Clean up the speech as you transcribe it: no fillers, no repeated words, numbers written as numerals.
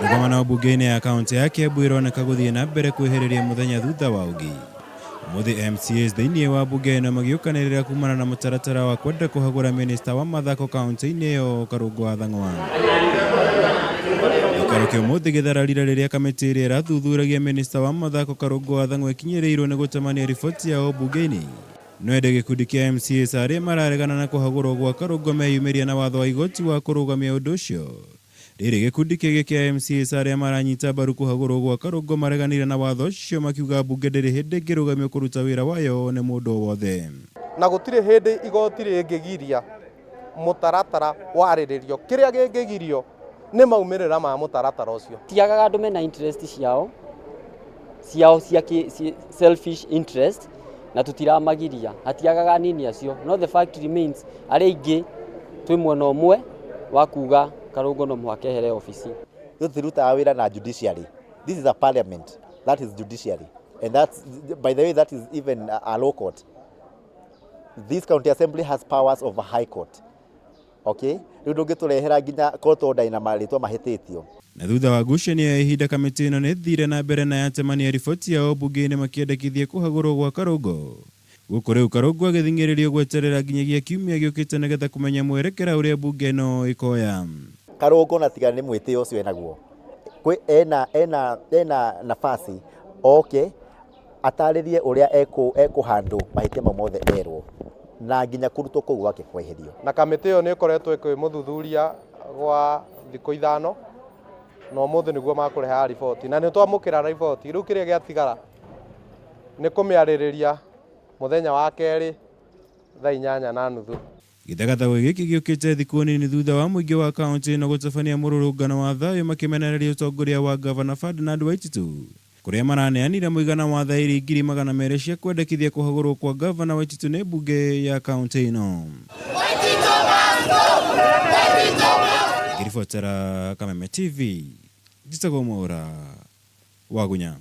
Mĩgomano mbunge-inĩ ya kaunti ya Kiambu ĩroneka gũthiĩ na mbere kwĩhĩrĩria mũthenya thutha wa ũngĩ. Ũmũthĩ MCAs thĩinĩ wa mbunge ĩno magĩũkanĩrĩra kumana na mũtaratara wa kwenda kũhagũra minista wa mathako kaunti-inĩ ĩyo Karũngũ wa Thang'wa. Gĩikaro kĩa ũmũthĩ gĩthararire rĩrĩa kamĩtĩ ĩrĩa ĩrathuthuragia minista wa mathako Karũngũ wa Thang'wa ĩkinyĩrĩirwo nĩ gũtamania riboti yao mbunge-inĩ. No ĩndĩ gĩkundi kĩa MCAs arĩa mararegana na kũhagũrwo gwa Karũngũ meyumĩria na watho wa igoti wa kũrũgamia ũndũ ũcio. Rĩrĩ gĩkundi kĩngĩ kĩa MCAs arĩa maranyita mbaru kũhagũrwo gwa Karũngũ mareganire na watho ũcio makiuga mbunge ndĩrĩ hĩndĩ ĩngĩrũgamio kũruta wĩra wayo nĩ mũndũ o wothe. Na gũtirĩ hĩndĩ igoti rĩngĩgiria mũtaratara warĩrĩrio. Kĩrĩa kĩngĩgirio nĩ maumĩrĩra ma mũtaratara ũcio. Tiagaga andũ mena interest ciao ciao cia selfish interest na tũtiramagiria, hatiagaga anini acio, no the fact remains arĩa aingĩ twĩ mwena ũmwe wa kuga Karũngũ no mũhaka ehere obici. Tũtirutaga wĩra na judiciary. This is a parliament. That is judiciary. And that's, by the way, that is even a law court. This county assembly has powers of a high court. Okay? Rĩu ndũngĩtũrehera nginya court order ina marĩtwa mahĩtĩtio. Na thutha wa ngucanio ya ihinda kamĩtĩ ĩno nĩ ĩthire na mbere na yatemania riboti yao mbunge-inĩ makĩendekithia kũhagũrwo gwa Karũngũ. Gũkũ rĩu Karũngũ agĩthing'ĩrĩrio gweterera nginyagia kiumia gĩũkĩte nĩgetha kũmenya mwerekera ũrĩa mbunge ĩno ĩkoya. Karũngũ na tiga nĩ mwĩtĩo ũcio enaguo, kwĩ ena ena ena nafasi oke atarĩrie ũrĩa ekũhandũ mahĩtia mau mothe erwo na nginya kũrutwo kũu gwake kweherio. Na kamĩtĩ ĩyo nĩ ĩkoretwo ĩkĩmũthuthuria gwa thikũ ithano na ũmũthĩ nĩguo makũrehaga riboti na nĩ twamũkĩra riboti. Rĩu kĩrĩa gĩatigara nĩ kũmĩarĩrĩria mũthenya wa kerĩ thaa 8:30. Gĩthagathago gĩkĩ gĩũkĩte thikũ nini thutha wa mũingĩ wa kaunti ĩno gũtabania mũrũrũngano wa thayũ makĩmenereria ũtongoria wa ngavana Ferdinand Waititu kũrĩa maraneanire mũigana wa thaĩri 200,000 cia kwendekithia kũhagũrwo kwa ngavana Waititu nĩ mbunge ya kaunti ĩno. Ngĩribotera Kameme TV, njĩtagwo Mwaũra Wagunya.